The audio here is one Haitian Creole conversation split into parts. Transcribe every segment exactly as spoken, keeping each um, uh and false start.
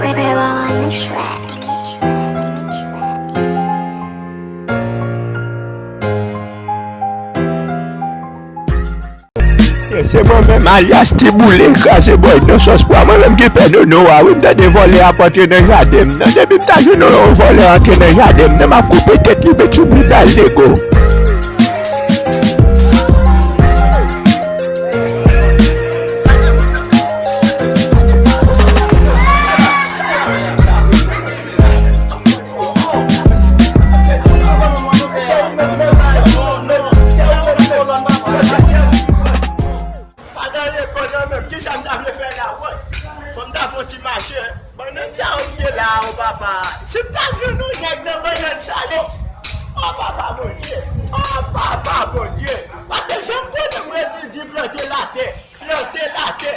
Prepare on the track. Se mwen menm, alyas Ti Boule, kraze bòy nan sòs pwa. Mwen menm ki pè nono a, wi, m tande vòlè ap antre nan jaden m nan. Depi m ta jwenn yon vòlè antre nan jaden m nan, m ap koupe tèt li, met sou bouda l, nego. Padan lekòl nan menm, kisa m ta vle fè la, wè? Fò m ta fè yon ti mache. Bannann sa yo ki ye la, o papa. Si m ta jwenn yon nèg nan bannann sa yo, o papa Bondye, o papa Bondye. Paske jan m konnen m redi di plante latè, plante latè.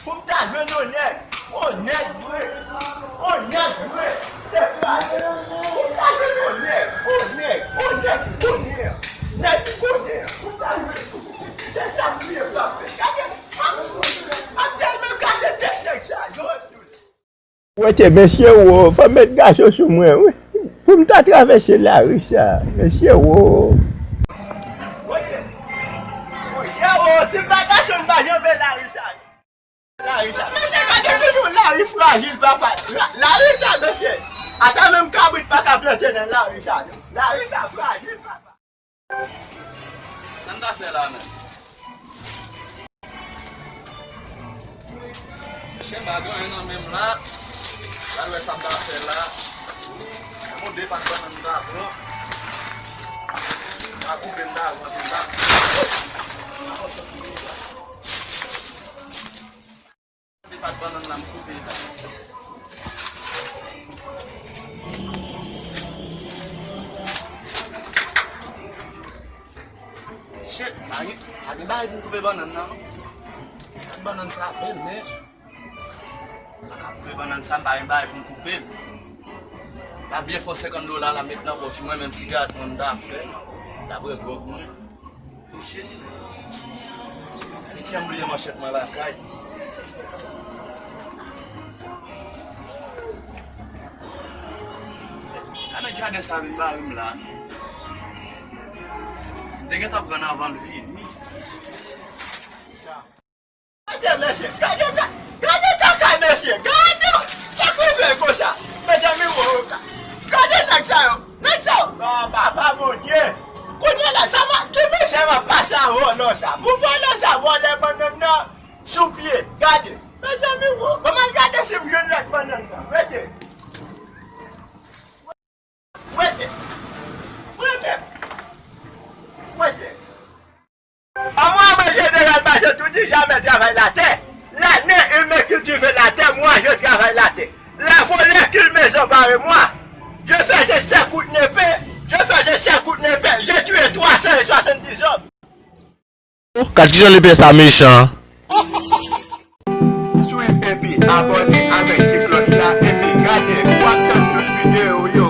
Pou m ta jwenn yon nèg, yon nèg vre, yon nèg vre, se fraje. Pou m ta jwenn yon nèg, yon nèg, yon nèg konnen, nèg konnen, pou m ta jwenn. Se sa m bliye pa fè. Gade, m ap, m ap tèlman kase tèt nèg sa, yo. Wete mesye wo, fò m met gason sou mwen, wi. Pou m ta travèse lari sa, mesye wo. Wete, mesye wo, si m pa gason, m pa janbe lari sa. Lari sa. Mesye, gade toujou lari frajil, papa. La, lari sa, mesye. Ata menm kabrit pa ka plante nan lari sa, non. Lari sa frajil, papa. Sa n ta fè la menm? Chèf pa gen anyen nan men m la. Pral wè sa n ta fè la. Yon de pat bannann m ta pran. M ta koupe, m ta pran, m ta. Te pat bannann la, m koupe la. Shit, pa gen, pa gen bagay pou m koupe bannann nan, non. Kat bannann sa bèl, men. M pa ka koupe bannann sa, m pa gen bagay pou m koupe l. M ta byen fè senkant dola la, met nan pòch mwen, menm sigarèt mwen, m ta fè. M ta pran gwòg mwen. Shit. Li fè m bliye manchèt mwen lakay. Sa mèt jaden sa vin bare m la. Si m te gentan pran anvan l vini. Gade mesye, gade ka-, gade kaka mesye, gade sa k rive konsa. Mezanmi, wo, ka-, gade nèg sa yo, nèg sa yo. Bon, papa Bondye. Kounye la, sa m a, ki mizè m ap pase a vòlò sa? Pou vòlò sa vòlè bannann nan sou pye, gade. Mezanmi, wo, ban m al gade si m jwenn lòt bannann nan. Wete. Wete. Wete. Wete. An mwen, an mwen jeneral, pa je tout di jamè travay latè. Lannen imen kiltive latè, mwa je travay latè. La volè kil mezon pare mwa. Je fè se sè kout nepe, je fè se sè kout nepe, je tiye twa san e swasanndis zòm. Kat kijan lepè sa mechan. Swiv epi abòne avèk ti klòch la epi gade pou w ap tann tout videyo yo.